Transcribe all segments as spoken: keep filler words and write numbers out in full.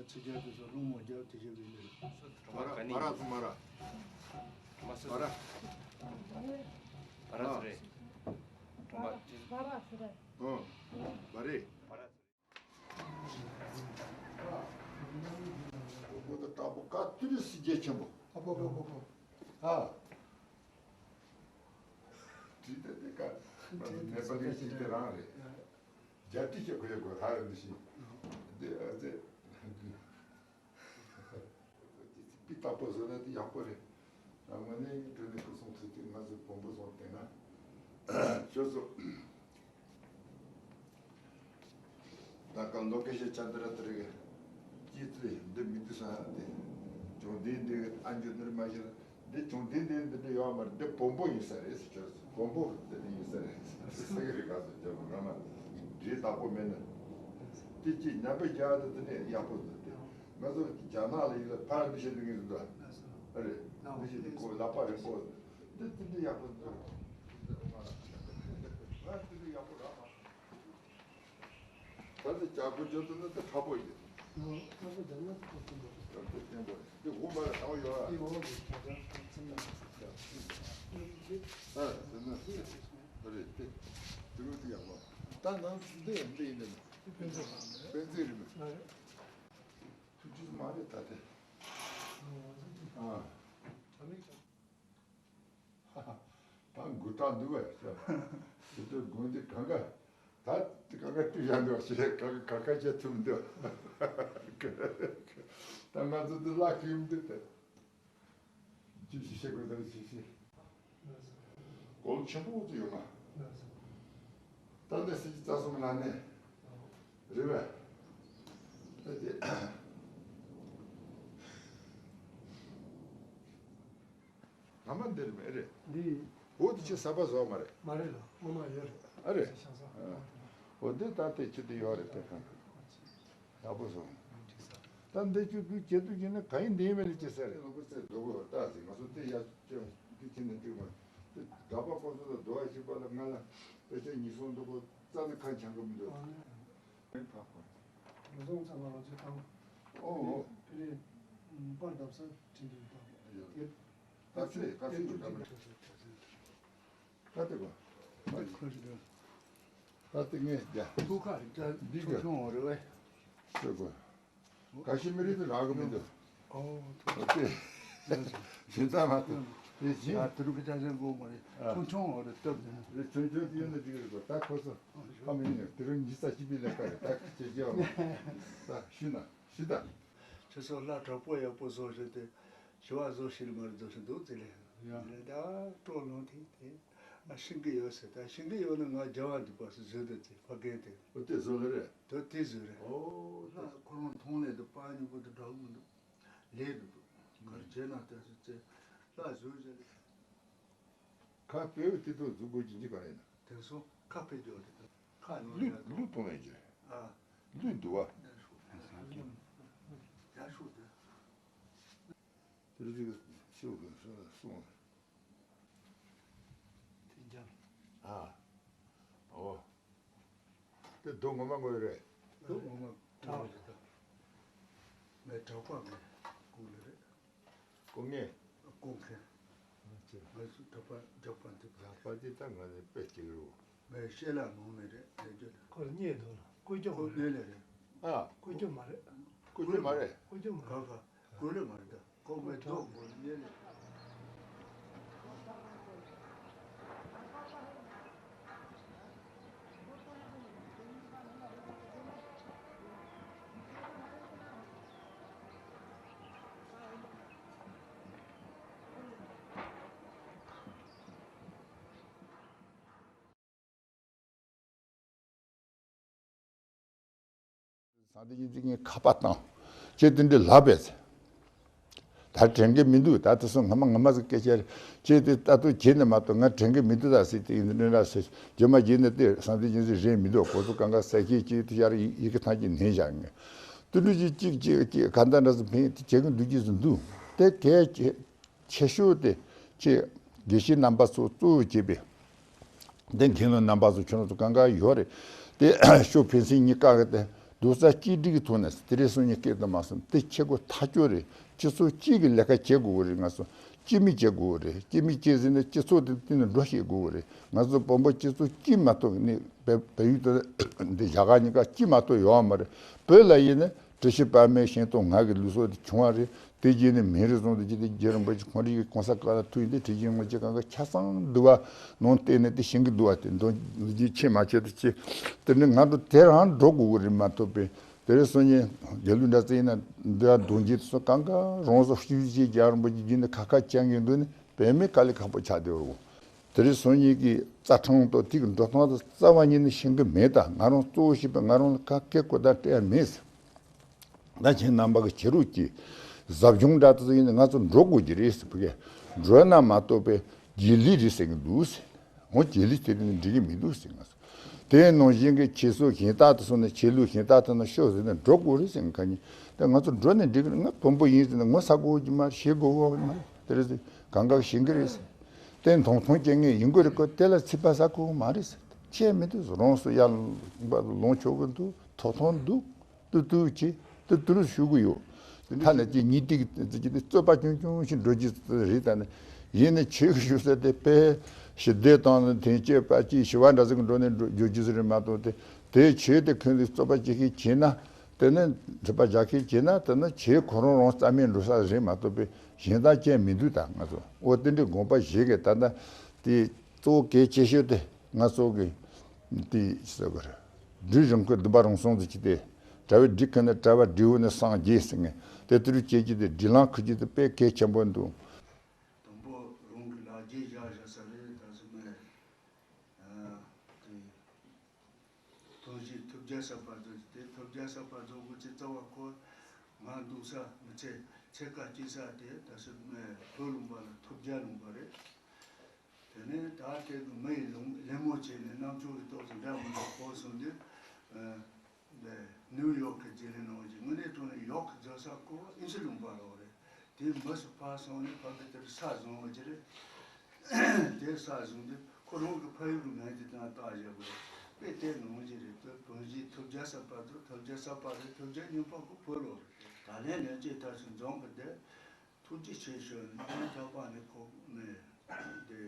ཕྱི་རྒྱལ་དེ་ཚོ་སློང་མོ་རྒྱབ་དེ་བཞིན་རེད། མ་ར་མ་ར་ཚོ་མ་ར། མ་སོ་མ་ར། མ་ར་ཚོ་རེད། གྲོང་པ་དེ། མ་ར་ཚོ་རེད། ཨོ། མ་རེད། མ་ར་ཚོ་རེད། ཁོ་ད་དྲག་པོ་བཀའ་བསྡུ་རེད་སྲིད་རྒྱལ་ཆེན་པོ། ཨ་པོ་པོ་པོ་པོ། ཨ། དྲིས་དེ་དེ་ཀ་ནེ་པ་ལི་ཞིག་དེ་རང་རེད། རྒྱ་ཏི་ཆེ་གོ་ཡ་གོ་ཐ་རེ་འདི་ཤི། འདི་ཨ་ཙེ། པི་ཏག་པོ་བཟོ་ན་དེ་ཡག་པོ་རེད། ང་ནི་དྲོད་ནས་སྐུ་སྲུང་ཚུལ་དེ་ང་ཚོ་བོན་པོ་སོང་བལྟས་ན། ཁྱོད་ཚོ། ད་ག་ལོ་ཀེ་ཤན་ཅན་དྲ་དེ་རེད། ཅི་ཚེ་འདི་མི་འདི་ས་དེ། བྱུང་འདི་འདི་ཨ་འཇུ་འདིར་མ་ཤེས། འདི་བྱུང་འདི་འདི་འདི་འདྲ་ཡོད་མ་རེད། འདི་བོན་པོ་ཡིན་ས་རེད་ཟེར་ཁྱོད་ཚོ། བོན་པོ་འདི་འདི་ཡིན་ས་རེད་ཟེར་གི་རེད། ག་ཚོད་རྒྱབ་ང་མ་འདྲེ་བདག་པོ་མེད་ན། དེ་ཅི་ཉམས་པའི་རྒྱ་དེ་དེ་ནས་ཡག་པོ་འདུག་སྟེ། ང་ཚོ་རྒྱ་ནག་ལ་ཡིན་ལ་ཕར་འདི་བྱེད་འདུག་གི་འདུག་ཨ་རེད། འདི་བྱེད་འདུག་གོ་ལག་པ་རེད་གོ། འདི་དེ་འདྲ་ཡག་པོ་འདུག་ང་དེ་འདྲ་ཡག་པོ་རག་མ། ད་ལྟ་ཇ་གོ་འཇོག་ཏུ་ན་ད་ཁྲ་པོ་ཡིན། ཨོ། ཁྲ་པོ་འཇོག་ན་ཁོ་ཚོ་འགྲོ། ཁྲ་པོ་བསྟན་པ་འདི་འོ་མ་རེད། ཨོ་ཡོད་ཨ། འདི་འོ་མ་རེད། ཁ་ཚང་ཚང་མ། ཨ་ཟེར་ན་ཨ་རེད་དེ། དེ་རུ་དེ་ཡག་པོ། ད་ནང་འདི་ཡང་འདི་ཡིན་ནམ། དཔེ་མཛོད་རེད། དཔེ་མཛོད་རེད་མོད། ཐུགས་རྗེ་མ་རེད་ད་དེ། ཨ། ད་འགུལ་སྟངས་འདུག་བས། དེ་ཚོ་དགོན་སྡེ་གང་ག་ད་གང་ག་བཏུས་བཞག་འདུག་ཞེས་གང་ག་གང་ག་བྱེད་ཐུབ་འདུག་ད་ང་ཚོ་འདི་བརླག་གི་ཡོང་འདུག་སྟེ། ཅི་ཞིག་བྱེད་དགོས་ད་ཅི་ཞིག་གོ་ལ་ཆེན་པོ་ཅིག་ཡོད་མ། ད་ནས་སྲིད་ཀྱི་རྩ་གསུམ་ལ་ནས་རེད་བས། ད་དེ། ང་མ་འདིར་མེད་རེད། འདི། འོ་དེ་ཆེ་ས་པ་བཟོ་བ་མ་རེད། མ་རེད་ལ་ངོ་མ་ཡོད་རེད། ཨ་རེད། ཤ་ས། ཨ། འོ་འདི་ད་དེ་ཆེ་དེ་ཡོད་རེད་དེ་གང་། ཡག་པོ་བཟོ། ད་འདི་ཆུ་དུས་ཇེ་དུས་ཇེ་ནི་ག་ཡིན་འདི་ཡིན་མེད་ལ་ཅི་ཟེར་རེད། ལོ་པོ་ཚེ་རྡོ་གོ་ལྟ་ཟིན་ང་ཚོ་དེ་ཡ་ཅོ་དུས་ཅི་ནས་འགྲིག་མ། དེ་དགའ་པ་ཁོ་ཚོ་ལ་རྡོ་བ་ཞིག་པ་ལ་ང་ལ་དཔེ་ཆ་ཉིས་སོང་འདུག་གོ་རྩ་ནི་ཁ་འཆང་གི་མི་འདུག་ཨ་ནི། ཕ་ཁོ། ཉིས་སོང་ཚང་མ་ང་ཚོ་བཏང་། ཨོ་ཨོ། ཕི་རེ། པར་བརྡབ་ས་ཁྲིན་ཏུ་བཏང་། ཡོད། དེ། ད་ཚེ་ད་ཚེ་ཡོད་ད་མ། ད་ལྟ་གོ། ད་ལྟ་གོ། ད་ལྟ་ངས་རྒྱ། ཐུག་ཁ་རིག་ད་འདི་ག་ཆུང་ཆུང་རེད་བས། ཤོད་གོ། ག་ཤི་མི་རིགས་དེ་རག་གི་མི་འདུག་ཨོ། ཨོ་ཏེ། ཞེ་ད་མ་ཏེ། དེ་བཞིན། ད་དུ་རུ་གི་ཅང་ཅང་གོ་མ་རེད། ཨ། ཆུང་ཆུང་རེད་སྟབས་ནས། རེད་ཆུང་ཆུང་དེ་ཡོད་ན་འགྲིག་རེད་གོ། ད་ཁོ་ཚོ་ཧ་མི་ཉན་དེ་རིང་ཉི་ཤུ་རྩ་གཅིག་པའི་ལས་ཀ་རེད། ད་ཁྱེད་ཀྱི་ཨ་མ། ད་ཤི་ན་ཤི་ད། ཁྱེད་ཚོ་ལྷ་དྲག་པོ་ཡག་པོ་བཟོ་བཞིན་དེ། ཞི་བ་བཟོ་ཤེས་མ་རེད་བཟོ་ཤེས་འདུག་ཟེར་ལེ། ཡ། ལེ་ད་སྤྲོ་ལོང་ཐིག་དེ། ང་ཤེས་ཀྱི་ཡོད་ཟེར། ད་ཤེས་ཀྱི་ཡོད་ན་ང་རྒྱ་བ་འདི་པ་སུ་བཟོས་འདུག་ཟེར་ཕ་རྒན་དེ། འོ་དེ་བཟོ་གི་རེད། དོ་དེ་བཟོས་རེད། ཨོ། ལྷ་ཁོ་རང་མཐོང་ལས་དུ་པ་ཉུ་པོ་དུ་འདྲ་གི་མི་འདུག་ལས་དུ་འདུག་གར་བྱས་ན་དེ་སུ་ཚེ་ལྷ་བཟོས་ཟེར་ལེ། ཁ་དཔེ་དེ་དུ་འཛུགས་དགོས་ཀྱི་འདི་ག་རེད་ན། དེ་སོ་ཁ་དཔེ་འཇོག་དེ་དུ་ཁ་ལུས་ལུས་གཏོང་ཡས་ཀྱི། ཨ། ལུས་འདུ་བ། ཡར་ཤོག་དེ། དེ་རིགས་ཤིག་ཤོག་གི་སོང་། དེ་འཇམ། ཨ། ཨོ། དེ་རྡོ་ངོ་མ་དངོས་རེད། རྡོ་ངོ་མ་དངོས་རེད་ད། ངའི་གྲྭ་པ་ངའི་སྐུ་ལས་རེད། སྐུ་ངེ། སྐུ་མཁན། ང་ཚོ་གྲྭ་པ་འཇག་པ་འདི་པ། འཇག་པ་འདི་ད་ང་ཚོའི་དཔེ་གཅིག་རེད། ངའི་ཤེས་ལ་ནོར་མེད་རེད་ལས་རྒྱུ་ལ། ཁོ་ལ་རྙེད་འདུག་ལ་བཀོད་སྐྱོ་མ་རེད། ལས་རེད། ཨ། བཀོད་སྐྱོ་མ་རེད། བཀོད་སྐྱོ་མ་རེད། བཀོད་སྐྱོ་མ་རེད། ག་ག་གོ་ལེ་མ་རེད་ད། ཁོ་མེ་ཏོག་མོ་ཉེ་ལེ། སངས་རྒྱས་བསྟན་འཛིན་གྱི་ཁ་པར་བཏང་། ཁྱེད་དེ་འདྲའི་ལབ་པས། ད་དྲན་གྱི་མི་འདུག་ད་དེ་སོང་ངོ་མ་ངོ་མ་ཟིག་སྐད་ཆ་རེད། ཁྱེད་དེ་ལྟ་རྟོག་བྱས་ནས་མ་གཏོགས་ང་དྲན་གྱི་མི་འདུག་ད་ཟེར་དེ་ཡིན་འདྲ་ཟེར། རྗེས་མ་རྗེས་ནས་དེ་སངས་རྒྱས་བསྟན་འཛིན་རེད་མི་འདུག་ཁོ་ཚོ་གང་ག་ས་ཁྱེད་ཀྱིས་དེ་ཡར་ཡི་གེ་ཐང་གཅིག་ནན་བཞག་ངས། དེ་འདྲ་ཅིག་ཅིག་ཅིག་ཅིག་ག་འདྲ་འདྲ་ཟིག་ཕན་དེ་བྱེད་ཀྱི་འདུག་ཅིག་ཟིག་འདུག་དེ་གལ་ཆེ། ཆེ་ཤོས་དེ་ཅིག་དགེ་བཤེས་རྣམ་པ་ཚོ་གཙོ་བོ་བྱས་པའི་དེ་མཁན་སློབ་རྣམ་པ་ཚོ་ཁྱོད་རང་ཚོ་གང་ག་ཡོད་རེད། དེ་ཤོག་ཕན་སེམས་གཉིས་ཀ་གི་དེ་ རྡོག་རྩ་གཅིག་སྒྲིལ་གྱི་ཐོག་ནས་དེ་རིང་སང་ཉིན་སྐད་དུ་མ་གསུངས་དེ་ཁྱེད་ཀོ་ཐག་ཆོད་རེད། སྤྱི་ཚོགས་གཅིག་གི་ལས་ཀ་བྱེད་དགོས་རེད། ང་ཚོ་སྤྱི་མི་བྱེད་དགོས་རེད། སྤྱི་མི་བྱེད་ཟིན་ན་སྤྱི་ཚོགས་དེ་དེ་ནས་འགྲོ་ཤེས་དགོས་རེད། ང་ཚོ་བོད་པ་སྤྱི་ཚོགས་གཅིག་མ་གཏོགས་ནི་བལ་བལ་ཡུལ་དུ་འདི་རྒྱ་གར་གཉིས་ཀ་གཅིག་མ་གཏོགས་ཡོད་མ་རེད། བོད་ལ་ཡིན་ན་བཀྲ་ཤིས་པདྨའི་ཞིང་དུ་ང་གི་ལུས་སྲོག་དེ་བྱུང་བ་རེད། དེ་རྗེས་ནས་མིང་རུས་ཚང་དུ་བྱས་ཏེ་རྗེ་རིན་པོ་ཆེ་ཁོང་རང་གི་གོང་ས་བཀའ་ལ་ཐུག་ཡིན་ཏེ་དྲི་ཞིང་ངོ་ཅི་གང་ག་ཆ་ཚང་འདུལ་བ་ནང་བལྟས་ནས་དེ་ཤིང་གི་འདུལ་བ་དེ་འདོན་རྒྱུ་ཆེད་མ་བྱས་ཏེ་ཅི། དེ་ནི་ང་ཚོ་དེ་རང་འགྲོ་དགོས་ཀྱི་རེད་མ་གཏོགས་པས། དེ་རིང་སང་ཉིན་རྒྱལ་བློན་གྲགས་པ་ཡིན་ན་འདི་ལ་གདུང་རྒྱུད་སོགས་གང་ག་རང་སོ་ཤུལ་བཞེས་རྒྱལ་རིན་པོ་ཆེ་རྒྱུད་ནས་ཁ་ཁ་བྱང་གི་འདུག་ནི་བེད་མེད་དཀའ་ལས་ཁག་པོ་ཆགས་བསྡད་རོགས། དེ་རིང་སང་ཉིན་གྱི་རྩ་ཁྲིམས་ཐོག་དེ་གི་འགྲོ་སྟངས་དེ་རྩ་བ་ཉིད་ནས་ཤེས་ཀྱི་མེད། ད་ང་རང་གཙོ་བོ་བྱས་པའི་ང་རང་ལ་ཁ་སྐད་གོ་བརྡ་སྤྲད་ཡ་མེད་ཟེར། ད་ཁྱེད་རྣམ་པ་གི་བྱེད་རོགས་ཀྱིས་ཟབ་སྦྱོང་འདྲ་དེ་ཚོ་ཡིན་ན་ང་ཚོ་འགྲོ་དགོས་ཀྱི་རེད་ཟེར། ཕ་གིར་འགྲོ་ན་མ་གཏོགས་པའི་རྗེས་ལུས་རེད་ཟེར་གི་འདུག་ཟེར། འོ་རྗེས་ལུས་དེ་རིང་འགྲིག་གི་མི་འདུག་ཟེར། ང་ཚོ་དེའི་ནང་བཞིན་གྱི་ཆོས་སྲོལ་གཞན་དག་དེ་སོང་ནས་ཆོས་ལུགས་གཞན་དག་དེ་ན་ཤོག་ཟེར་ནས་འགྲོ་དགོས་རེད་ཟེར། ང་ཁ་ཉིན་དེ་ང་ཚོ་འགྲོ་ནས་འགྲིག་གི་རེད། ང་བོན་པོ་ཡིན་ཟེར་ནས་ངོ་ཚ་དགོས་ཀྱི་མ་རེད། ཤེས་དགོས་ཀྱི་མ་རེད། དེ་རེད་ཟེར་གང་ག་ཤེས་གི་རེད་ཟེར། དེ་མཐོང་མཐོང་སྐྱེ་ངེས་ཡིན་དགོས་རེད་ཀོ། དེ་ལ་ཚིག་པ་ཟ་དགོས་ཀྱི་མ་རེད་ཟེར། ཁྱད་མི་འདུག་རང་སོ་ཡར་ལོངས་ཆོག་གི་འདུག་ཐོབ་ཐང་འདུག་ཏུ་ཏུ་ཅི་ཏུ་ཏུ་རུ་ཞུ་གི་ཡོད། ཐ་ན་ཅི་ཉིད་ཏིག་ཅི་ཏི་རྩོད་པ་ཆུང་ཆུང་ཞིག་འགྲོ་རྒྱུ་རེད། ད་ནི་ཡིན་ནི་ཆོས་ཀྱི་ཞུ་ས་དེ་དཔེ་ཞི་བདེ་དང་དེང་སྐྱེས་པ་ཅི་ཞི་བ་འདྲ་ཟིག་འགྲོ་ནས་འགྲོ་རྒྱུ་རྒྱུ་ཟིག་རེད་མ་གཏོགས། དེ་དེ་ཆོས་དེ་ཁོན་ཏིག་རྩོད་པ་ཅི་ཤིག་བྱས་ན་དེ་ནི་འགྲུལ་པ་རྒྱག་ཤིག་བྱས་ན་དེ་ནི་ཆོས་ཁོ་རང་རང་རྩ་མེད་འགྲོ་ས་རེད་མ་གཏོགས་པའི་གཞན་དག་ཅན་མི་འདུག་ད་ང་ཚོ་འོ་དེ་འདྲའི་དགོངས་པ་བཞེས་གི་ད་ལྟ་དེ་གཙོ་བོ་གལ་ཆེ་ཤོས་དེ་ང་ཚོ་གི་དེ་ཟེར་བ་རེད། སྒྲིག་རིམ་ཁོས་བདུན་པ་རང་སོང་ཟེར་གྱི་དེ། གྲྭ་བའི་སྒྲིག་ཁོས་ནི་གྲྭ་བ་སྒྲིག་འོ་ནི་སངས་རྒྱས་ཟེར་ངེས་དེ་དུ་རུ་སྐྱེ་རྒྱུ་དེ་སྒྲིག་ལམ་ཁུར་རྒྱུ་དེ་དཔེ་གལ་ཆེན་པོ་འདུག་དང་པོ་རང་གི་ལ་རྒྱས་བཞག་བཞག་ས་རེད། ད་སོ་མེ་དེ་ཐོན་སྐྱེད་ཐོབ་རྒྱལ་ས་པ་དེ་དེ་ཐོབ་རྒྱལ་ས་པ་ཚོ་གི་ཚེ་རྩ་བ་ཁོ་ང་འདུག་ས་མི་ཚེ་ཚེ་ཁ་སྐྱེལ་ས་དེ་ད་སོ་མེ་ལྷོ་ལུང་པ་ལ་ཐོབ་རྒྱལ་ལུང་པ་རེད། དེ་ནས་ད་དེ་གི་མི་ཡི་ལུང་ལད་མོ་བྱས་ནས་རྣམ་ཅོག་གི་ཏོག་ཙམ་འདྲ་མི་འདྲ་གོ་སོང་དུས། ཨ་ནེའུ་ཡོག་གི་རྗེས་ལས་ནང་བཞིན་དངོས་གནས་དྲང་གནས་ཡོག་གི་རྫ་ས་ཁོ་ཨིན་སི་ལུང་པ་ལོག་རེད། དེ་མི་སུ་ཕར་སོང་ནས་ཕ་གི་དེར་ས་བཟུང་བ་ཅི་རེད། དེ་ས་བཟུང་དུས་ཁོ་རང་གི་ཕ་ཡུལ་གི་ངན་དེ་དང་བཏགས་བཞག་པ་རེད། དཔེ་དེ་ནང་བཞིན་རེད། དེ་བོན་གཞིས་ཐོབ་རྒྱལ་ས་པ་དང་ཐོབ་རྒྱལ་ས་པ་རེད། ཐོབ་རྒྱལ་གཉིས་པ་ཁོ་བོད་ལོག་རེད། ད་ལན་ལན་གཅིག་ཐར་སོང་འཛོམས་པ་དེ། ཐུགས་རྗེ་ཆེ་ཞུ། ནས་ཐག་པ་ནས་ཁོ་ནས་དེ་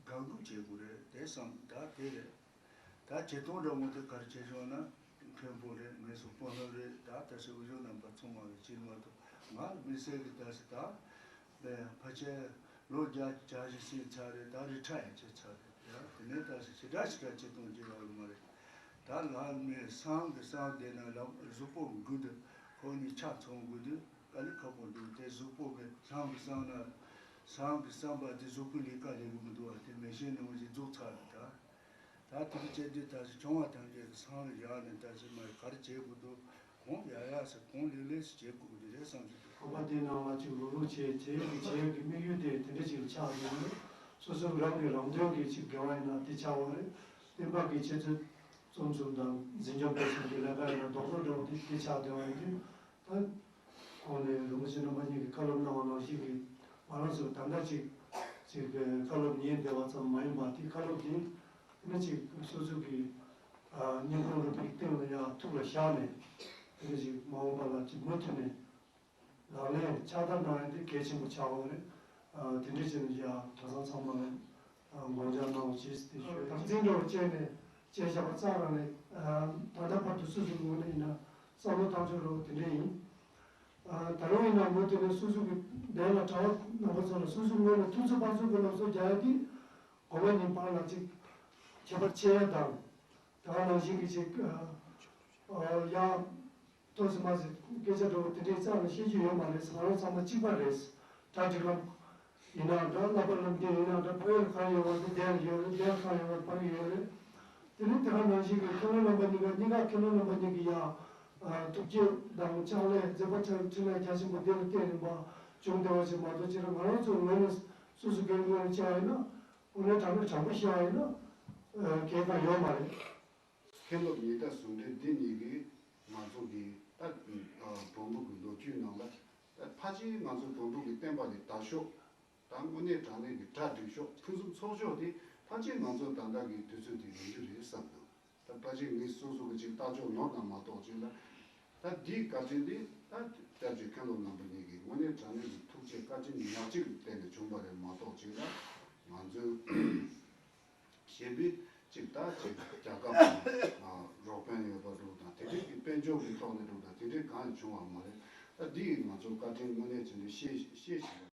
དགའ་སྒུག་བྱེད་དགོས་རེད་དེ་བསམ། ད་དེ་རེད། ད་བྱེད་སྟངས་འདྲ་མོ་དེ་ག་རེ་བྱེད་ཆོག་ན་མཁན་པོ་རེད། ངས་སུ་དཔོན་སློབ་རེད། ད་ད་སུ་འུ་ཚོ་རྣམ་པ་ཚང་མ་གི་བྱེད་མ་ཐུབ། ང་ལ་མི་སེར་གི་ད་སུ་ད་དེ་ཕལ་ཆེར་ལོ་བརྒྱ་བརྒྱ་བཞི་ཟིན་ཚར་རེད། ད་རི་ཁྲ་ཡང་བྱེད་ཚར་རེད། ཡ་དེ་ནས་ད་སུ་ཞེ་དྲག་ཞེ་དྲག་བྱེད་སྟངས་བྱེད་ཡོད་མ་རེད། ད་ལྷ་མོའི་བསང་གི་བསང་དེ་ན་ལ་གཟུགས་པོ་འགུལ་དུས་ཁོ་གཉིས་ཆ་ཚང་དགོས་དུས། དཀའ་ལས་ཁག་པོ་འདུག་དེ་གཟུགས་པོ་གི་ལྷམ་གི་བསམ་ན། བསམ་གི་བསམ་པ་དེ་གཟུགས་པོ་ལས་ཀ་ལས་གི་མི་འདུག་བ། དེ་མེ་ཤིང་ནང་བཞིན་རྫོགས་ཚར་རེད་ད། ད་དེ་གི་བྱས་དུས་ད་ཅི་བྱུང་བ་ཐམས་ཅད་ཀྱི་བསམ་རེ་བཞག་ནས་ད་ཅི་མ་ག་རེ་བྱེད་དགོས་འདུག་གང་ཡག་ཡག་སེ་གང་ལེགས་ལེགས་སེ་བྱེད་དགོས་ཀྱི་རེད་བསམ་གི་འདུག་ཁོ་པ་དེ་ནང་ལ་ཅིག་རུག་རུག་བྱས་བྱས་ཀྱི་བྱས་ཀྱི་དམིགས་ཡུལ་དེ་དེ་འདྲ་ཅིག་ལ་ཆགས་ཡོད་རེད། སོ་སོའི་རང་གི་རང་དོན་གྱི་ཅིག་དགེ་བ་ཡིན་ན་དེ་ཆགས་པ་རེད། བསྟན་པ་གི་ཆེད་དུ་རྩོམ་གསུམ་དང་འཛིན་སྐྱོང་སྤེལ་གསུམ་གྱི་ལས་ཀ་ཡིན་ན་རྡོག་རྡོག་འདྲ་བོ་དེ་དེ་ཆགས་བསྡད་པ་ཡིན་དུས། ད་གོང་ནས་རིན་པོ་ཆེ་རྣམ་པ་གཉིས་ཀྱིས་བཀའ་སློབ་གནང་བ་ནང་བཞིན་གྱི་ང་རང་ཚོ་ད་ལྟ་ཅིག་ཅིག་པའི་བཀའ་སློབ་ཉན་བསྡད་པ་ཙམ་མ་ཡིན་པ། དེ་བཀའ་སློབ་དེ་ནི་ཅིག་སོ་སོ་གི་ཨ་སྙིང་ཁོང་རུས་པའི་གཏིང་ལ་ཡང་ཐུགས་ལ་བཞག་ནས་དེ་ནི་ཅིག་མ་འོངས་པ་ལ་ཅིག་མུ་མཐུད་ནས་ལག་ལེན་ཕྱག་བསྟར་གནང་ཡ་དེ་གལ་ཆེན་པོ་ཆགས་པ་རེད། ཨ་དེ་འདྲ་བྱས་ནས་ཡང་གྲྭ་ཚང་ཚང་མ་ལ་དགོངས་འཇགས་གནང་བ་བྱས་ཏེ་ཞུ། དམ་འཛིན་འདྲ་བོ་བྱས་ནས་བྱས་བཞག་པ་ཙམ་རང་རེད། ད་ལྟ་བར་དུ་སུ་ཞིག་ངོས་ནས་ཡིན་ན་བསམ་བློ་བཏང་ཕྱོགས་འདྲ་བོ་དེ་འདྲ་ཡིན། ད་རུང་ཡིན་ན་མུ་མཐུད་ནས་སོ་སོ་གི་གདན་ལ་གྲྭ་བ་རྣམ་པ་ཚོ་ལ་སོ་སོའི་ངོས་ནས་ཐུགས་བརྩེ་ཕར་ཚུར་གྱི་སློབ་གསོ་རྒྱག་ཡ་དེ་དགོན་པ་གཉིས་བར་ལ་ཅིག་ཁྱད་པར་ཕྱེ་ཡ་དང་། དེ་ག་ནང་བཞིན་གྱི་ཅིག་ཡང་ཏོག་ཙམ་མ་ཟད་སྐད་ཆ་འདྲ་བོ་དེ་འདྲའི་རྩ་ལ་བཤད་རྒྱུ་ཡོད་མ་རེད། ང་རང་ཚང་མ་གཅིག་པ་རེད། གྲ་སྒྲིག་ལམ་ཡིན་ནའང་འདྲ། བསླབ་པ་ལམ་སྟོན་ཡིན་ནའང་འདྲ། ཕ་ཡུལ་གང་ཡོད་པ་དེ་འདིར་ཡོད་རེད། འདིར་གང་ཡོད་པ་ཕ་ཡུལ་ཡོད་རེད། དེ་ནས་དེ་ག་ནང་བཞིན་གྱི་མཁན་སློབ་རྣམ་པ་གཉིས་ཀ་གཉིས་ཀ་མཁན་སློབ་རྣམ་པ་གཉིས་ཀྱི་ཡང་ཐུགས་བསྐྱེད་དང་ཕྱག་ལས་མཛད་པ་འཕྲིན་ལས་རྒྱ་ཆེན་པོ་འདི་ལ་བརྟེན་ནས་མ་བྱུང་བསྡད་པ་ཞིག་མ་གཏོགས། སྤྱིར་ང་རང་ཚོའི་ངོས་ནས་སོ་སོ་སྒེར་ངོས་ནས་བྱས་པ་ཡིན་ན་དངོས་གནས་དྲང་གནས་དྲང་པོ་བཤད་པ་ཡིན་ན་གལ་གང་ཡོད་མ་རེད། མཁན་སློབ་ཉི་ཟླ་ཟུང་འབྲེལ་འདི་གཉིས་ཀྱིས་ང་ཚོ་གི་ད་བོན་པོ་གི་ལོ་རྒྱུས་ནང་ལ་ད་ཕལ་ཆེར་ང་ཚོ་བོན་པོ་གི་བསྟན་པ་གི་དར་ཤོག་ད་དངོས་གནས་དྲང་གནས་ཀྱི་གྲ་སྒྲིག་ཤོག་ཕུན་སུམ་ཚོགས་ཤོག་དེ་ཕལ་ཆེར་ང་ཚོ་ད་ལྟ་གི་དུས་ཚོད་དེ་ཡིན་རྒྱུ་རེད་བསམ་འདུག་ད་ཕལ་ཆེར་ངས་སོ་སོ་གི་ཅིག་ལྟ་ཕྱོགས་ནོར་དང་མ་གཏོགས་ཅིག་ལ་ ད་འདིའི་བཀའ་དྲིན་འདི་ད་སྐྱབས་རྗེ་མཁན་སློབ་རྣམ་པ་གཉིས་ཀྱིས་དངོས་གནས་དྲང་གནས་ཀྱི་ཐུགས་རྗེ་བཀའ་དྲིན་ཉག་གཅིག་གི་སྟེང་ནས་བྱུང་བ་རེད་མ་གཏོགས་ཅིག་ལ་ང་ཚོའི་གཞན་པའི་ཅིག་ད་ཅིག་རྒྱལ་ཁབ་དང་རོགས་ཕན་ཡོད་པ་འདུག་དང་དེ་འདྲའི་གི་དཔལ་འབྱོར་གྱི་ཐོག་ནས་འདུག་དང་དེ་འདྲའི་གང་ཡང་བྱུང་བ་མ་རེད། ད་འདི་ཡིས་ང་ཚོ་བཀའ་དྲིན་དངོས་གནས་བྱས་ནས་ཤེས་ཤེས་བཞིན་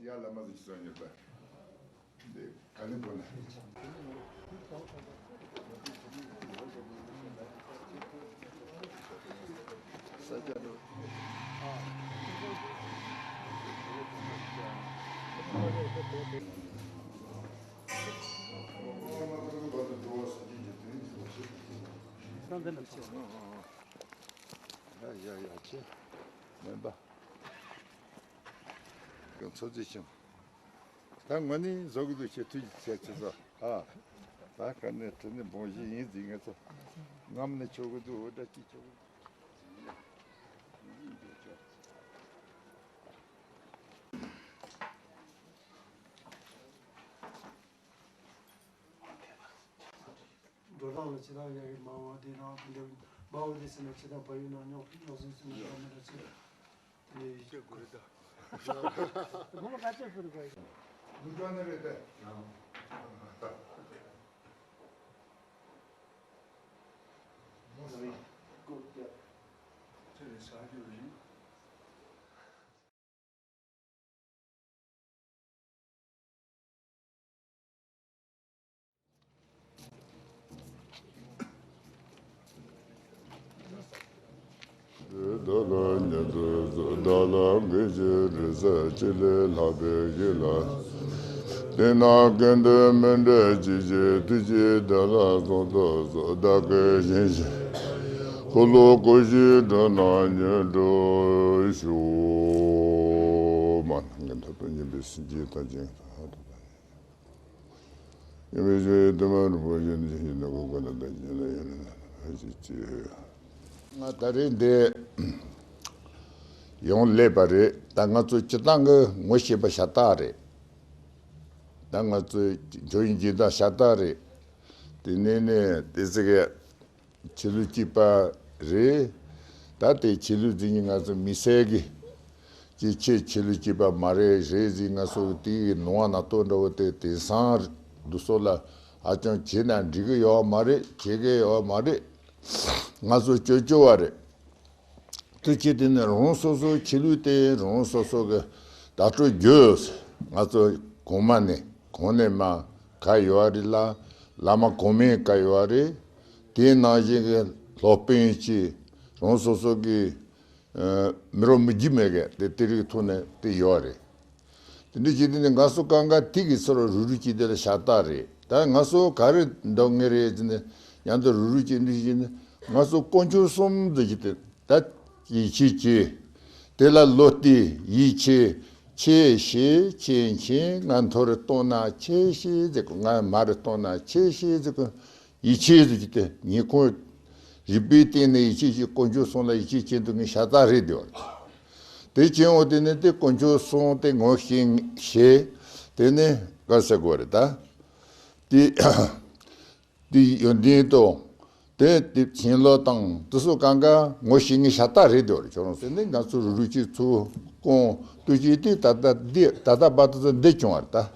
ཡར་ལ་མ་ཟིག་སོང་ཉོས་པ། འདི་ག་ནས་པོ་ན། ས་སྐྱ་འགྲོ། ཡ་ཡ་ཡ་ཁྱེད་མེན་པ། གང་ཚོད་ཅི་བྱུང་། ད་ངོ་ནི་བཟོ་གི་འདུག་ཁྱེད་ཐུགས་རྗེ་ཆེ་ཆེ་ཚོ། ཨ། ད་ག་ནས་དྲི་ནི་བོང་བཞི་ཡིན་ཟིན་ངེད་ཚོ། ངམ་ནི་ཆོག་གི་འདུག་འོ་འདྲ་ཅི་ཆོག་གི་འདུག་འགྲོ་སྟངས་ལ་ཇི་ལྟར་ཡག་གི་མང་བ་དེ་རང་དེ་འདྲ་མང་བ་དེ་ཟེར་ན་ཇི་ལྟར་བལ་ཡུལ་ནང་རྙོག་རྙོག་ཟིང་ཟིང་ན་ཡག་མི་འདྲ་ཆེ། དེ་ནས་ཡིག་སྐད་དགོས་རེད་ད། ངོ་མ་ག་ཚོད་ཕུལ་དགོས་ཡིན། ནུ་ཀྲ་ནི་རེད་དེ། ཡང་། ད་རེས་ཟ་རྒྱུ་རེད། བདག་ལ་ཉེ་དུ་གཟོད། བདག་ལ་གུས་ཕྱིར་རེ་ས་ཅི་ལས་ལྷག་པའི་གཞི་ལ། དེས་ན་ཀུན་ཏུ་མི་འབྲལ་ཇི་ཞིག་ཐུགས་རྗེས་བདག་ལ་གསོལ་དུ་གསོལ། བདག་གི་ཞིང་གཤེགས་འཁོར་ལོ་བསྐོར་ཞིང་འགྲོ་རྣམས་མཉེས་གྲོལ་ཤོག་མ་ནང་གི་མཐར་ཐུག་སྙིང་པོའི་སེམས་ཀྱི་ཐམས་ཅད་ཡོད་པའི་ཆོས་དུ་མ་རུང་བ་ཞིག་ནི་ཞིག་ན་གོ་ག་ལ་ད་ཞིག་ན་ཡོད་ན་ཕ་ཞིག་ཅེས། ང་ད་རེས་འདི་ཡོང་སླེབས་པ་རེད། ད་ང་ཚོ་སྤྱི་བཏང་གི་ངོ་ཤེས་པ་ཤ་སྟག་རེད། ད་ང་ཚོ་ཇོ་ཡིན་སྦྱིན་བདག་ཤ་སྟག་རེད། དེ་ནས་ནས་དེ་ཟེར་གི་ཆོས་ལུགས་གཅིག་པ་རེད། ད་དེ་ཆོས་ལུགས་འཛིན་གྱི་ང་ཚོ་མི་སེར་གི་ཅིག་ཆེ་ཆོས་ལུགས་གཅིག་པ་མ་རེད་རེད་ཟིན་ང་ཚོ་གི་དེ་གི་ནང་བ་ན་ལྟོ་འདྲ་བོ་དེ་དེང་སང་འདུག་སོགས་ལ་ཨ་ཅང་བྱེད་ན་འགྲིག་གི་ཡོད་མ་རེད། བྱེད་གི་ཡོད་མ་རེད། ང་ཚོ་ཅོ་ཅོ་བ་རེད། དུ་ཆེ་དེ་ནི་རང་སོ་སོ་ཆོས་ལུགས་དེ་རང་སོ་སོ་གི་ད་སྤྲོ་རྒྱུ། ང་ཚོ་གོང་མ་ནས་གོང་ནས་མ་ག་ཡོད་རེད་ལ། བླ་མ་གོང་མའི་བཀའ་ཡོད་རེད། དེའི་ནང་བཞིན་གྱི་སློབ་དཔོན་གྱིས་རང་སོ་སོ་གི་ཨ་མི་རོ་མི་རྒྱུ་མེད་གི་དེ་དེ་རིགས་ཐོག་ནས་དེ་ཡོད་རེད། དེ་འདྲ་བྱས་དུས་ནི་ང་ཚོ་གང་ག་ཐིག་གི་ཚུར་རུ་རུ་བྱས་དེ་ལ་ཤ་སྟག་རེད། ད་ང་ཚོ་ག་རེ་འདོད་ངེས་རེད་ཟེར་ནས་མཉམ་དུ་རུ་རུ་བྱས་འདུ་བྱས་ནས་ང་ཚོ་དཀོན་མཆོག་གསུམ་དུ་བྱས་ཏེ་ད་ཡིད་ཆེས་བྱེད། དེ་ལ་བློ་གཏད་ཡིད་ཆེས། ཁྱེད་ཤེས་ཁྱེད་མཁྱེན། ང་མཐོ་རུ་གཏོང་ན་ཁྱེད་ཤེས་ཟེར་གོ། ང་མ་རུ་གཏོང་ན་ཁྱེད་ཤེས་ཟེར་གོ། ཡིད་ཆེས་ཟེར་གྱི་དེ་ཉིད་ཁོང་རིག་པའི་སྟེང་ནས་ཡིད་ཆེས་ཀྱི་དཀོན་མཆོག་གསུམ་ལ་ཡིད་ཆེས་བྱེད་འདུག་ངས་ཤ་སྟག་རེད་དེ་བ། དེ་བྱེད་འོ་དེ་ནི་དེ་དཀོན་མཆོག་གསུམ་དེ་ངོ་ཤེས་ཤེས། དེ་ནི་ག་ཟེར་དགོས་རེད་ད། དེ་དེ་ཡོན་ཏན་དང་དེ་དེ་བྱིན་རླབས་དང་དེ་ཚོ་གང་ག་ངོ་ཤེས་ངེས་ཤ་སྟག་རེད་དེ་བ། ཁྱོད་རང་ཚོ་ནི་ང་ཚོ་རུ་རུ་གཅིག་ཚུར་སྐོང་དུ་བྱེད་དེ་ད་ལྟ་འདི་ད་ལྟ་བར་དུ་ཚོ་འདི་བྱུང་བ་རེད་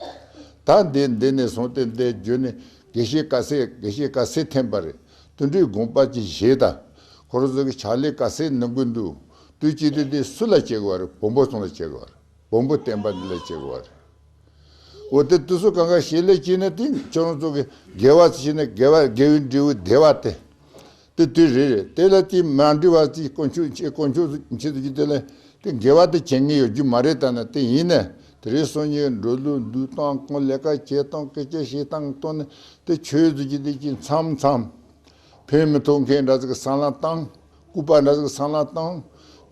ད། ད་འདི་འདི་ནས་བཟུང་སྟེ་འདི་བརྒྱུད་ནས་དགེ་བཤེས་དཀའ་སེ་དགེ་བཤེས་དཀའ་སེ་འཐེན་པ་རེད། དུད་འགྲོའི་དགོངས་པ་ཅིག་བཞེས་དང་། ཁོ་རང་ཚོ་གི་ཕྱག་ལས་དཀའ་སེ་གནང་གི་འདུག་དུས་གཅིག་དེ་དེ་སུ་ལ་བྱེད་དགོས་རེད། བོན་པོ་ཚོ་ལ་བྱེད་དགོས་རེད། བོན་པོ་བསྟན་པ་འདི་ལ་བྱེད་དགོས་རེད། འོ་དེ་དུས་སུ་གང་ག་ཞལ་ལས་བྱས་ན་དེ་ཁྱོད་རང་ཚོ་གི་དགེ་བ་བྱས་ན་དགེ་བ་དགེ་བའི་འབྲས་བུ་བདེ་བ་སྟེ། དེ་དུས་རེ་རེ་དེ་ལ་དེ་མ་འདྲི་བ་དེ་དཀོན་མཆོག་ཆེ་དཀོན་མཆོག་ཆེ་དུ་གི་དེ་ལ་དེ་དགེ་བ་དེ་བྱེད་ངེས་ཡོད་རྒྱུ་མ་རེད། ད་ན་དེ་ཡིན་ན་དེ་རེ་སོང་ཉིན་འགྲོ་ལུགས་འདུག་སྟངས་གང་ལས་ཀ་བྱེད་སྟངས་སྐད་ཆ་བཤད་སྟངས་སྟོན་ནས་དེ་ཆོས་ཟེར་གྱི་དེ་ཀྱི་མཚམས་མཚམས་ཕན་མི་ཐོགས་མཁན་འདྲ་ཟིག་གི་བསམ་བློ་བཏང་། ལྐུགས་པ་འདྲ་ཟིག་གི་བསམ་བློ་བཏང་།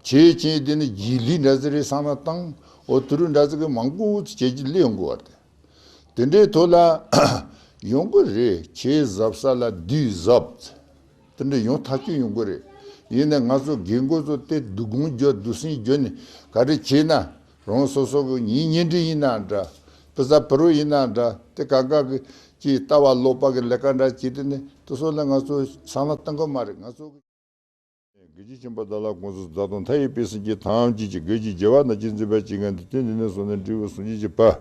བྱེད་ཀྱིན་དེ་ནི་རྗེས་ལུས་འདྲ་ཟིག་རེད་བསམ་བློ་བཏང་། འོ་དུ་རུ་འདྲ་ཟིག་གི་མང་པོ་ཟིག་བྱེད་ཀྱི་ལས་ཡོང་གི་བར་དེ། དེ་འདྲའི་ཐོག་ལ་ཡོང་གི་རེད། ཆོས་གཟབ་ས་ལ་བདུད་གཟབ། དེ་འདྲ་ཡོང་ཐག་ཆོད་ཡོང་གི་རེད། ཡིན་ནའི་ང་ཚོ་རྒན་རྒོན་ཚོ་དེ་སྡུག་དགོངས་བརྒྱབ་སྡུག་སྲན་བརྒྱབ་ནས་ག་རེ་བྱས་ན། རང་སོ་སོ་གི་ཉིན་གཉེན་སྒྲིག་ཡིན་ན་འདྲ། ཕ་ས་ཕ་རོ་ཡིན་ན་འདྲ། དེ་ག་ག་གི་ཀྱི་ལྟ་བ་ལོག་པ་གི་ལས་ཀ་འདྲ་བྱས་དེ་ནི་དེ་ཚོ་ལ་ང་ཚོ་བསམ་བློ་གཏོང་གི་མ་རེད། ང་ཚོ་གི། དགེ་བཅུ་ཆེན་པོ་དག་ལ་དགོངས་སུ་མཛད་དང་། མཐའ་ཡས་པའི་སེམས་ཅན་ཐམས་ཅད་ཀྱི་དགེ་བཅུའི་བྱ་བ་རྣམས་ཀྱི་མཛད་པ་ཅི་ངན་འདི་དོན་འདི་ནས་བཟུང་ནས་འབྲས་བུ་ཟུང་འཇུག་གི་བར།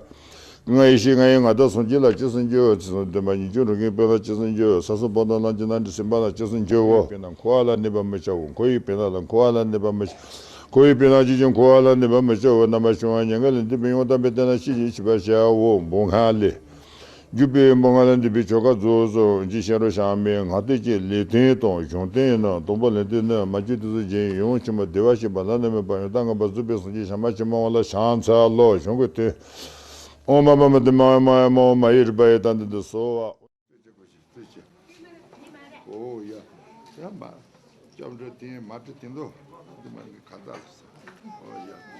ང་ཡི་ཤེས་ང་ཡི་ང་དག་སངས་རྒྱས་ལ་ཅི་སུན་འགྱུར། ཚེ་བཟང་བདེན་པ་ཉིད་ཀྱི་རང་གི་དཔལ་ལ་ཅི་སུན་འགྱུར། ས་སོགས་པ་དང་ལམ་གྱི་རྣམ་འགྲེལ་སེམས་དཔའ་ལ་ཅི་སུན་འགྱུར་བོ། དཔེར་ན་འཁོར་བ་ལ་གནས་པར་མི་བྱའོ། འཁོར་བའི་དཔེར་ན་ལ་འཁོར་བ་ལ་གནས་པར་མི་བྱ། འཁོར་བའི་དཔེར་ན་ཅི་བྱུང་འཁོར་བ་ལ་གནས་པར་མི་བྱའོ། རྣམ་པར་ཤེས་པ་ཉན་དགའ་ལ་འདུས་པའི་ཡང་དག་པའི་དེ་ལ་ཤེས་བྱེད་ཤེས་པར་བྱའོ། འབུམ་ལྔ་ལས། འཇུག་པའི་འབུམ་ལྔ་ལས་འདུས་པའི་ཆོ་ག་རྫོགས་སོ། ཅེས་གཤེན་རབ་གཤེགས་མའི་ངག་དོན་གྱི་ལེའུ་སྟེང་དང་གཞུང་སྟེང་ནི། དང་པོ་ལེའུ་སྟེང་ནི་མ་གྱུར་དུས་སུ་རྗེ་ཡིད་འོང་ཆེན་པོ་བདེ་བར་གཤེགས་པ་བླ་ན་མེད་པ་ཡང་དག་ངེས་པར་རྫོགས་པའི་སངས་རྒྱས་ཞབས་མ་ཆེན་མོ་ལ་ཕྱག་འཚལ་ལོ། གཞུང་གི་དོན། ཨོཾ་མ་པདྨ་ཏདྱ་མ་ཝ་ཧཱུྃ། མ་ཧཱུྃ་མ་ཧཱུྃ་ཡེ་རིག་པ་ཡི་དམ་དེ་འདི་གསོལ་བ། ཨོ་ཡ། ཡ་མ། སྐྱབས་འགྲོ་དེ་མ་བྲི་དེ་འདུག་འདི་མ་གི་ཁ་བརྡ་ལ་ས། ཨོ་ཡ།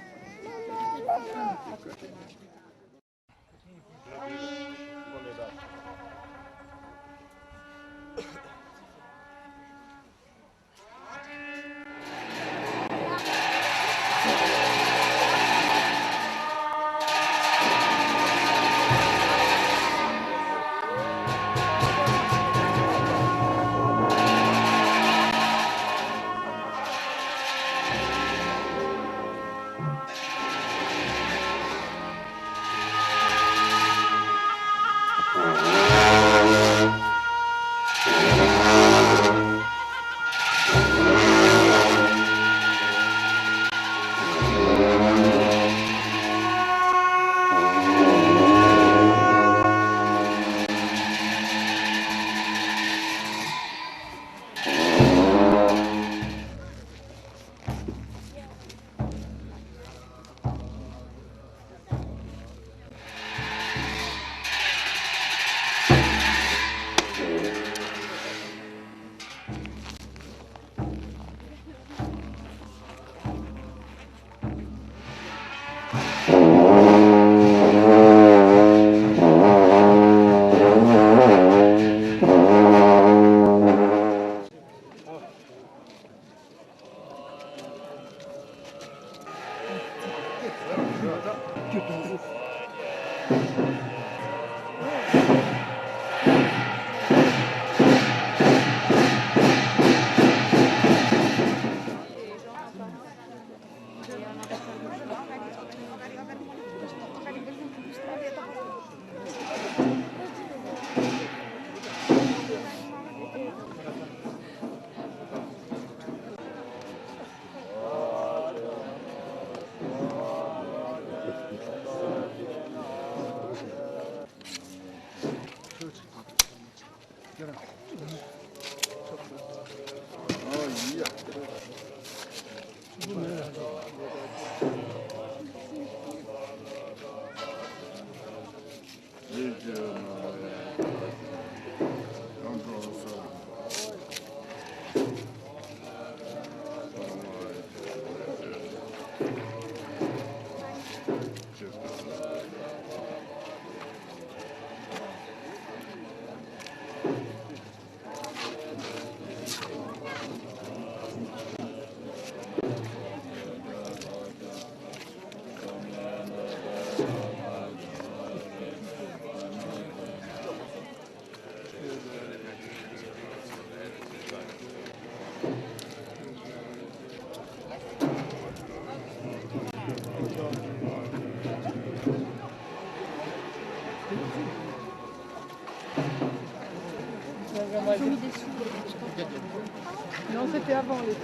Non, c'était avant les.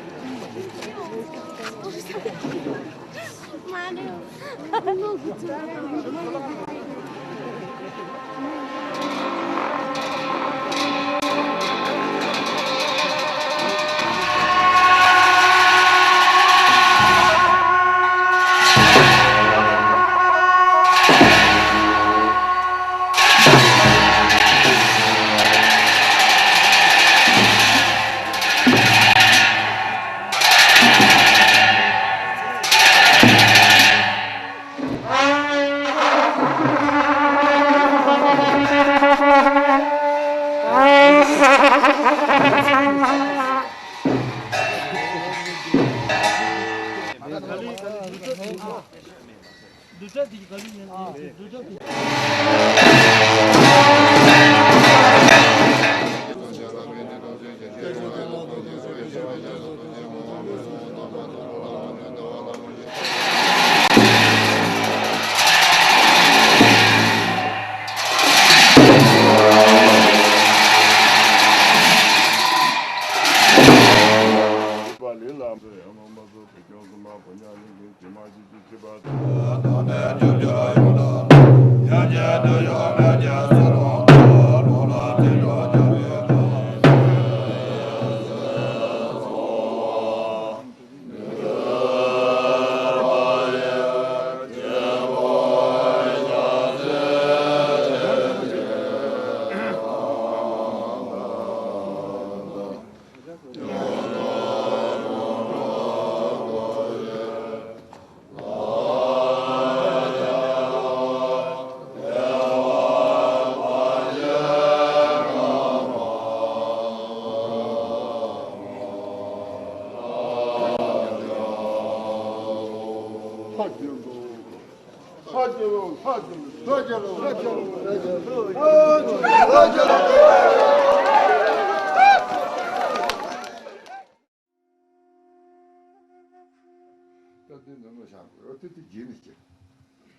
ད་དེ་ནང་ལ་བཞག་དགོས། དེ་དེ་རྗེས་ནས་བྱེད།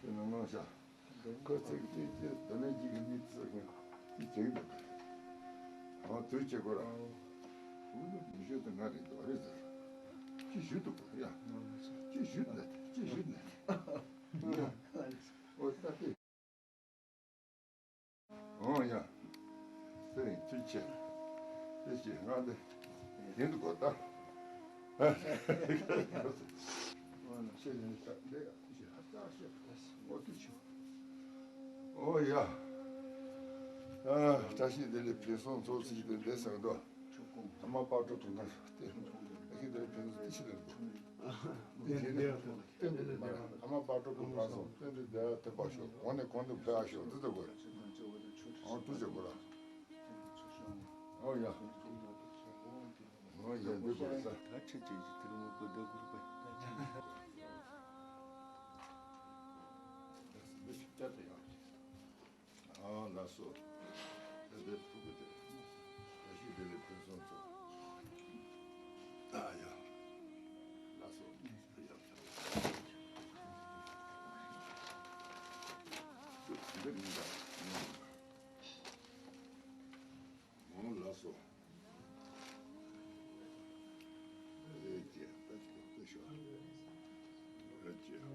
དེ་ནང་ལ་བཞག་ཁོ་ཚིག་དེ་དེ་དེ་ནས་ཅིག་གི་མི་ཚིག་གི་དེ་བྱེད་འདུག་ཨ་དུས་བྱེད་དགོས་ར། འུ་ནི་མི་ཞུ་དེ་ང་རེད་འདུག་རེད་ཟེར། ཅི་ཞུ་འདུག་ཡ། ཅི་ཞུ་ན་ཅི་ཞུ་ན། ཨོ་ད་དེ། ཨོ་ཡ། དེ་རིང་ཐུགས་ཆེ། དེ་ཅི་ང་འདི་ཡིན་འདུག་གོ་ད། ཨ་ཤེས་ཡིན་ཤག་འདི་ཡ་ཤེས་ཧ་ཅང་ཤེས། ཨོ་ཐུགས་ཆེ། ཨོ་ཡ། ཨ་བཀྲ་ཤིས་བདེ་ལེགས། ཕུན་སུམ་ཚོགས་ཚིག་དེ་འདི་ཟེར་འདུག་ཨ་མ་པ་ཏྲོ་དུ་ན་ཤོག་སྟེ། ཨ་ཤི་དེ་ཕུན་སུམ་ཏི་ཤི་ལེན་དགོས། དེ་ནི་སྟོན་པའི་མ་རེད། ཨ་མ་པ་ཏྲོ་གི་བར་སོང་སྟོན་པའི་བདེ་བ་ཐོབ་པར་ཤོག་གོང་ནས་གོང་དུ་འཕེལ་བར་ཤོག་འདི་ལྟ་དགོས། ཨང་ཐུགས་རྗེ་དགོས་ར། ཨོ་ཡ། ཨོ་ཡ་འདི་དགོས་ས། ད་ཁྲི་ཆེན་གྱི་དེར་དངོས་པོ་བདག་གུར་པ། འདི་ཞིག་བསྐྱར་དུ་ཡང་། ཨ་ལགས་སོ། ད་ལྟའི་ཕྲུ་གུ་དེ་བཀྲ་ཤིས་བདེ་ལེགས་ཕུན་སུམ་ཚོགས། ཨ་ཡ། ལགས་སོ། ཡ་ཡ། ཁྱོད་དེ་འདྲ་མིན་པ། ཨོ་ལགས་སོ། ཨེ་ཀྱེ་ད་ཅི་ད་ཤོག་ཨེ་ཀྱེ།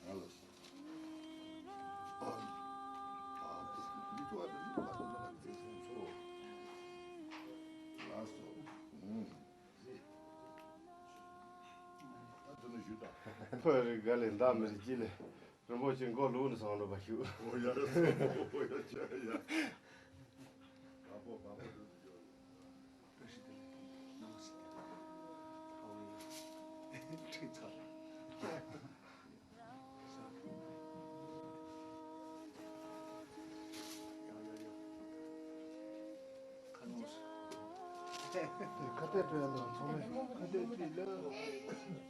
ཨ་ལགས་སོ། ཨ་ཨ་འདི་ཚོ་ཨ་འདི་ཚོ་ཨ་འདི་ཚོ་ཨ་འདི་ཚོ་ལགས་སོ། ཨུམ། ད་དེ་ནས་ཞུ་དང་། ཕ་རི་ག་ལས་འདའ་མི་རི་ཅི་ལས། རིན་པོ་ཆེ་མགོ་ལུག་ནས་སོང་འགྲོ་བ་ཞུ། ཨོ་ཡ་རེད་སོ། ཨོ་ཡ་ཅ་ཡ། བ་པོ་བ་པོ་རེད་ཡོད། བཀྲ་ཤིས་བདེ་ལེགས། ནམ་སྲིད་བདེ་ལེགས། ཧ་ཝ་ཡ། ཁྲིག་ཚ། ཡ་ཡ་ཡ། ཁ་ནོ་སི། ཁ་གཏད་སྤྲོད་ཡ་ལ་ཚང་མས་ཁ་གཏད་སྤྲོད་ལ།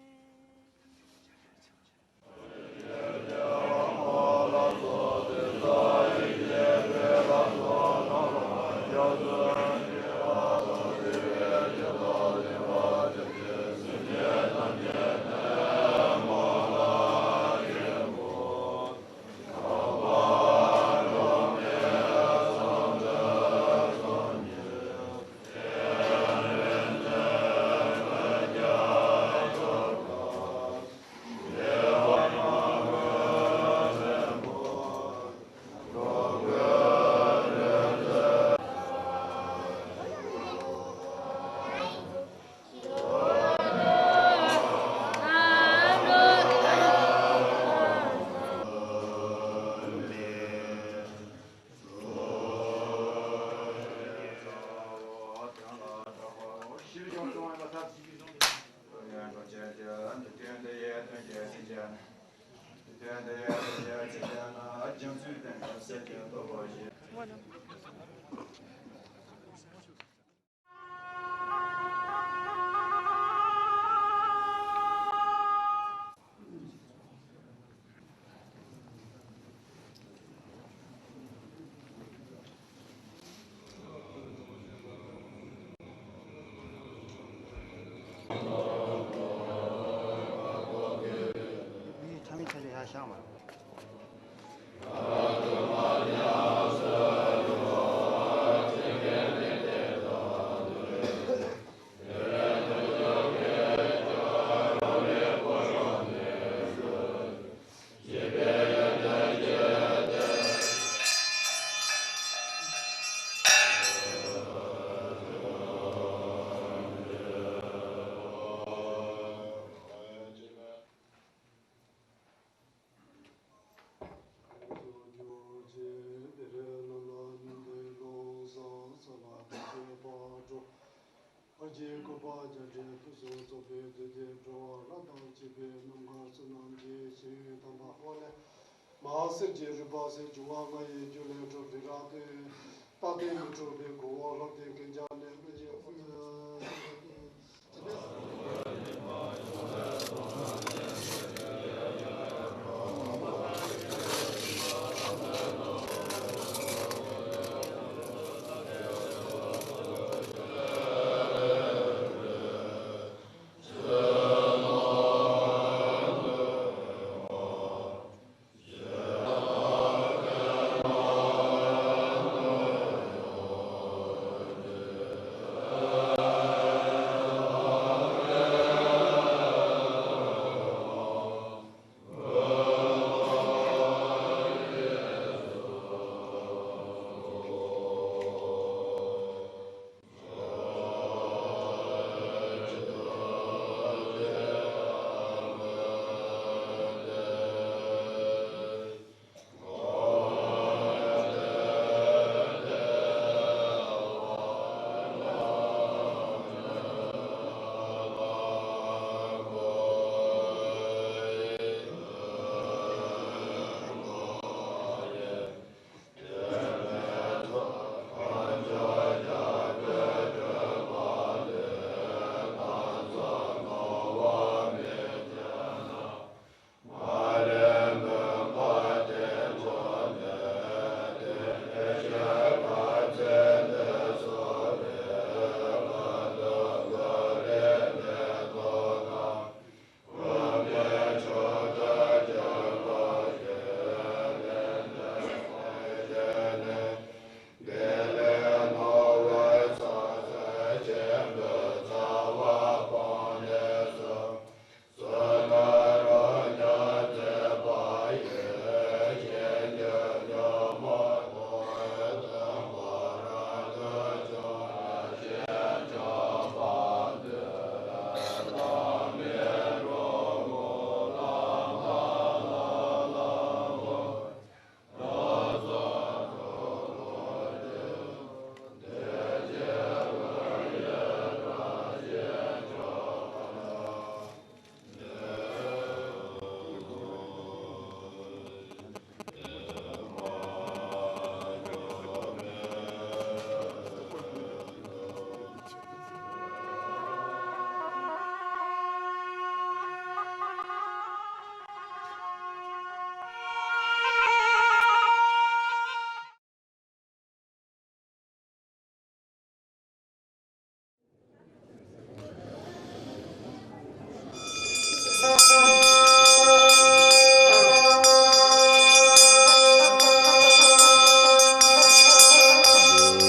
ཕར་གྱི་སྐུ་པར་རྒྱ་འགྲེལ་ཕུན་སུམ་ཚོགས་པའི་བདུད་སྡེ་འགྲོ་བ་རབ་དང་བཅས་པའི་རྣམ་དཀར་བསོད་ནམས་ཀྱི་ཆུ་ཡུར་དམ་པ་ཧོ་ལས། མ་སེར་གྱི་རིམ་པ་ཟེར་འབྱུང་བ་ལྔ་ཡི་རྒྱུ་ལས་གྲུབ་རི་རབ་ཏུ། རྟག་བརྟན་མི་འཁྲུགས་པའི་གོ་འོག་ལྷོ་ལྡན་གན་རྐྱལ་ནས་སྔོན་གྱི།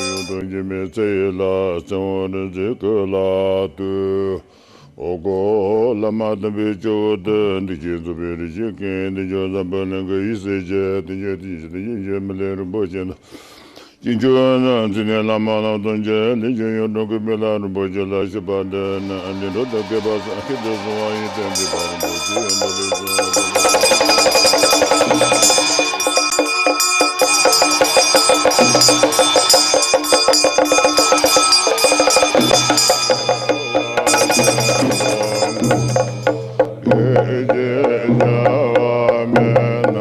ཡོངས་དང་འབྱེད་མེད་རྩ་བའི་བླ། གཙོ་བོ་རིག་འཛིན་སྐུ་ལ་འདུད། འོ་སྐོལ་བླ་མ་དམ་པའི་སྤྱི་བོ་སྟེ། འདི་ཕྱི་འཛིན་པའི་རིགས་ཀྱི་ཀུན། འདི་ཕྱི་འཛམ་བུ་གླིང་གི་ཡེ་ཤེས་ཆེ། དེ་ཕྱི་དེ་ཕྱི་དེ་ཕྱི་མི་ལུས་རིན་པོ་ཆེ་དང་། ཅི་འབྱོར་རྣམས་ཚུལ་གནས་བླ་མ་ལམ་སྟོན་ཅན། ལས་ཀྱི་ཡོངས་གྲུབ་ཀུན་འཕེལ་ལ་རིན་པོ་ཆེ་ལ་བཤགས་པ་འདི་ནི། འདི་འགྲོ་དོན་བསྐལ་པ་གསུམ་ཁྱད་དུ་སོང་བ་ཡི་དོན་འདི་པར་རིན་པོ་ཆེ་འདི་ལས་བྱུང་བ།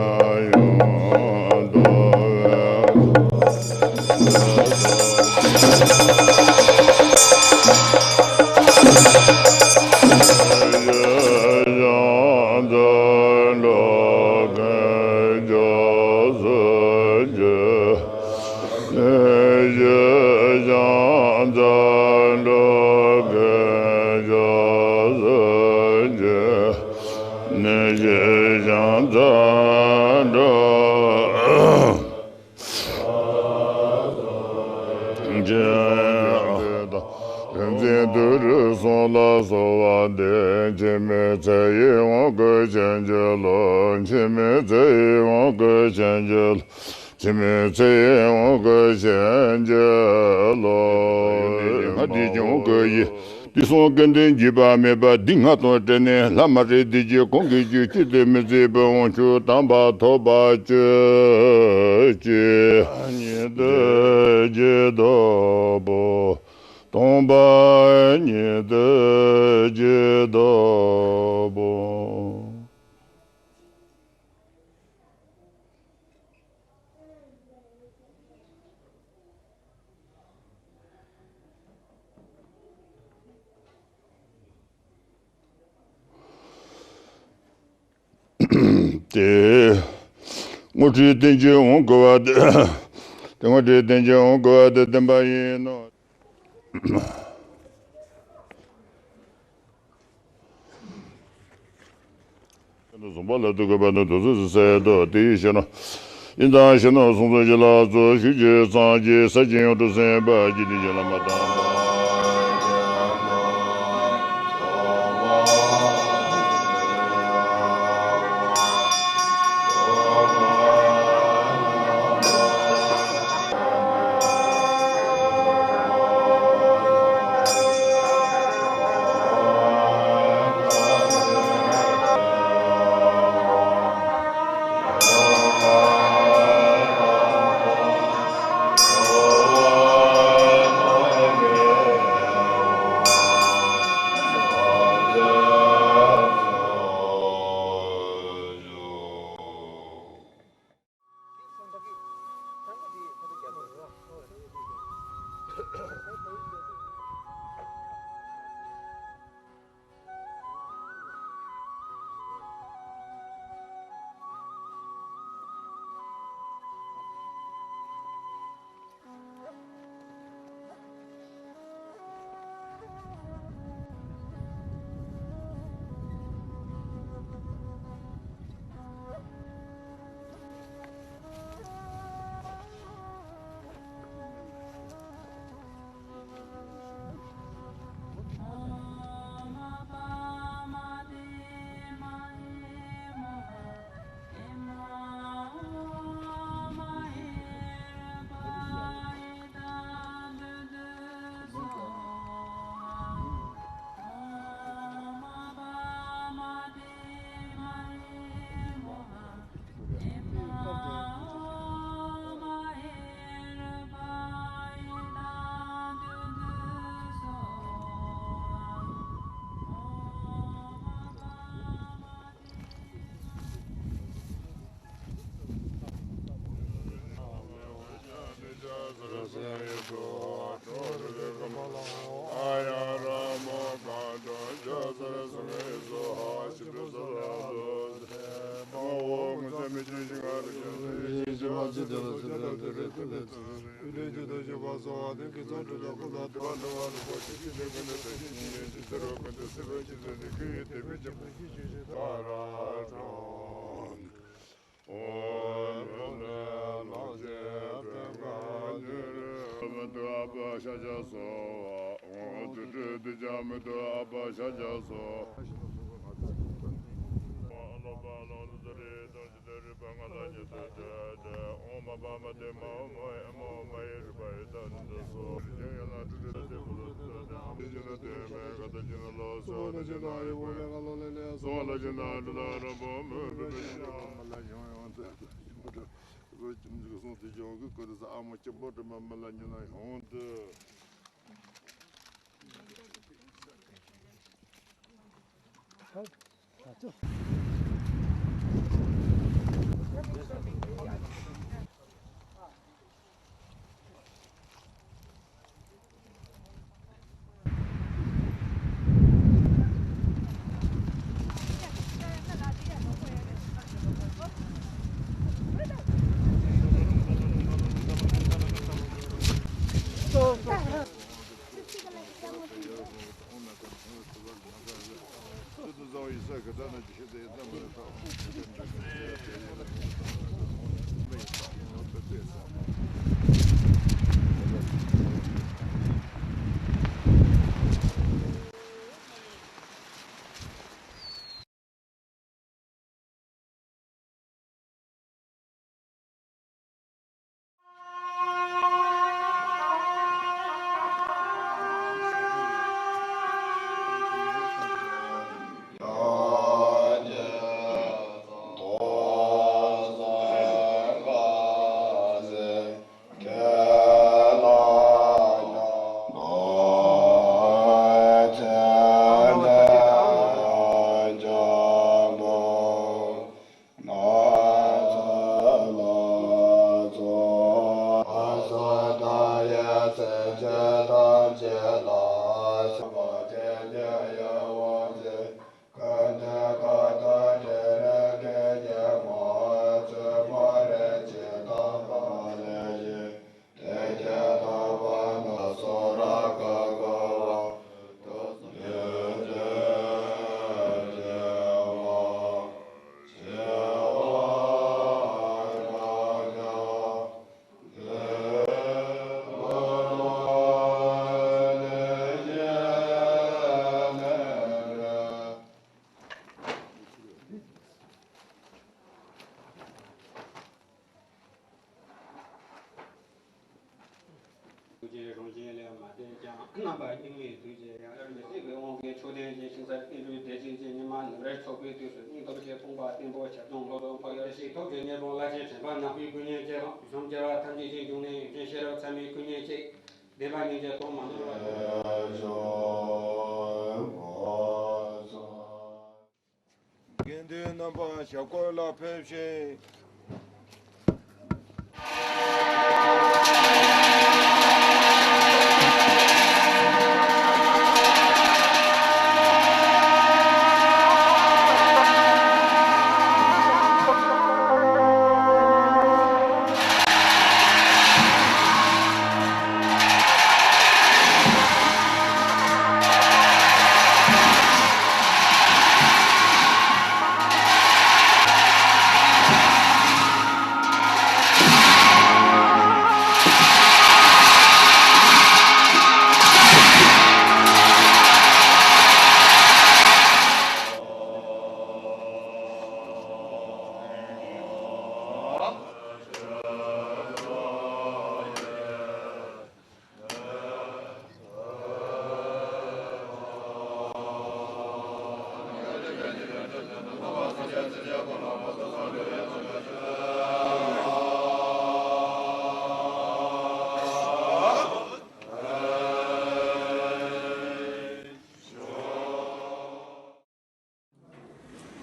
ད་འགྲོ། ཇི་ལྟར་དུས་རིང་སོང་ལ་གསོལ་བ་འདེབས། འཆི་མེད་ཚེ་ཡི་དབང་བསྐུར་བྱིན་གྱིས་རློབས། འཆི་མེད་ཚེ་ཡི་དབང་བསྐུར་བྱིན་གྱིས་རློབས། འཆི་མེད་ཚེ་ཡི་དབང་བསྐུར་བྱིན་གྱིས་རློབས། ང་འདི་ཀྱང་བསྐུར་ཡི། དུས་གསུམ་ཀུན་ཏུ་འགྱུར་བ་མེད་པ། སྡུག་བསྔལ་དང་བྲལ་ནས་ལྷ་མ་རིག་བདེ་སྐྱིད་གང་གིས་བསྐྱོད། ཅི་སྟེ་མི་མཛད་པའི་དབང་ཕྱུག་དམ་པ་ཐོབ་པར་གྱུར་ཅིག་ཉིད་དུ་ཇི་ལྟ་བུ། སྟོང་པ་ཉིད་དུ་ཇི་ལྟ་བུ། དེ་དངོས་གྲུབ་བསྟན་ཅིང་འོང་དགོས་པ་དེ། དེ་དངོས་གྲུབ་བསྟན་ཅིང་འོང་དགོས་པ་དེ་བསྟན་པ་ཡིན་ནོ། བཟུང་བ་ལ་ཐུག་གི་བར་དུ་དུས་ཚོད་ཟད་དོ། དེ་ཡི་ཕྱིར་ན། ཡིན་དང་ཕྱིར་ན་གསུང་ཚུལ་ཅི་ལ་གཙོ་ཞུགས་ཀྱི་སངས་རྒྱས་ས་ཆེན་ཡོངས་གྲུབ་སེམས་དཔའ་རྗེ་བཙུན་གྱི་བླ་མ་དམ་པ། ཐུགས་རྗེའི་རང་བཞིན་ལས་མ་འདས་ཀྱང་། རྣམ་པ་གཉིས་མེད་ཐུགས་རྗེ་ཡང་དག་ཉིད། ཀྱི་དབང་གིས་མཆོད་རྟེན་གྱི་ཤིང་རྟ་ཏིལ་འབྲུའི་བདེ་སྐྱིད་ཀྱི་ཉི་མ་ནུབ་རེར་འཚོགས་པའི་དུས་སུ། སྙིང་སྟོབས་ཆེ་ཕོངས་པ་བརྟན་པོ་ཞབས་དྲུང་བློ་སྟོབས་འཕགས་ཡུལ་ཞིག་ཐོབ་ཀྱི་ཉེར་སྤོང་བླ་ཆེན་དྲན་པ་ནག་པོའི་སྐུ་བརྙན་བཅས་དང་། གཞུང་རྒྱལ་བ་ཐམས་ཅད་ཀྱི་འབྱུང་གནས་ཡོན་ཏན་ཤེས་རབ་ཚད་མའི་སྐུ་བརྙན་བཅས། བདེན་པ་ཉིད་ཀྱི་དོན་མ་ནོར་བར། དགེ་འདུན་རྣམ་པ་ཞབས་སྐོར་ལ་ཕེབས་ཤིག།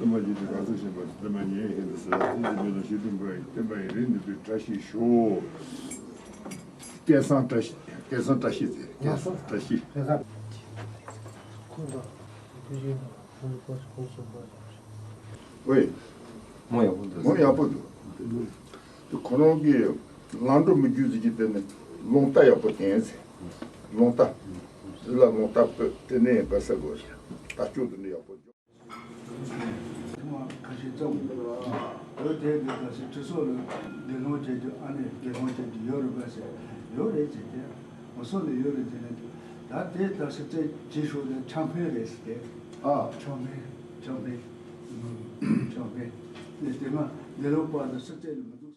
སྟོན་པ་ཉིད་དུ་གང་ཟག་གཞན་པ་སྟོན་པ་ཉིད་ཡིན་ཟེར། ཏིང་འཛིན་མེད་ལ་ཞེ་བདུན་པ་ཡི། སྟོན་པ་ཡི་རིགས་ནི་པའི་བཀྲ་ཤིས་ཤོག། སྐལ་བཟང་བཀྲ་ཤིས། སྐལ་བཟང་བཀྲ་ཤིས་ཟེར། སྐལ་བཟང་བཀྲ་ཤིས། ཁོང་དང་བུ་གཞི་ཧོང་པོ་ཧོང་སོང་པ། ཝེ། མོ་ཡག་པོ་འདུག་མོ་ཡག་པོ་འདུག་དེ་ཁོ་རང་གི་ལམ་འགྲོ་མི་རྒྱུ་ཟིག་གི་དེ་ནི་རླུང་རྟ་ཡག་པོ་བསྟན་ཟེར། རླུང་རྟ། དེ་ལ་རླུང་རྟ་སྤོས་དེ་ནས་ཡིན་པ་ཟེར་དགོས་རེད། རྟ་སྐྱོང་དེ་ནི་ཡག་པོ། ཐེངས་མ་ཁ་ཤས་བརྩམས་འདུག་ལ། བོད་དེ་གི་ག་ཚོད་ཁྲི་སོགས་ལ་དགེ་སློང་བྱེད་རྒྱུ་ཨ་ནེ་དགེ་སློང་བྱེད་རྒྱུ་ཡོད་རེད་པས་ཟེར། ཡོད་རེད་ཟེར་ཏེ། ང་ཚོ་ལ་ཡོད་རེད་ཟེར་ནས་འདུག་ད་དེ་ད་ཞིབ་རྩད་བྱེད་ཤོག་ནས་ཆང་ཕན་རེད་ཟེར་ཏེ། ཨ། ཆང་ཕན། ཆང་ཕན། ཆང་ཕན། ནས་དེ་སྔ་དགེ་སློང་པ་དང་ཞིབ་རྩད་ལ་མི་འདུག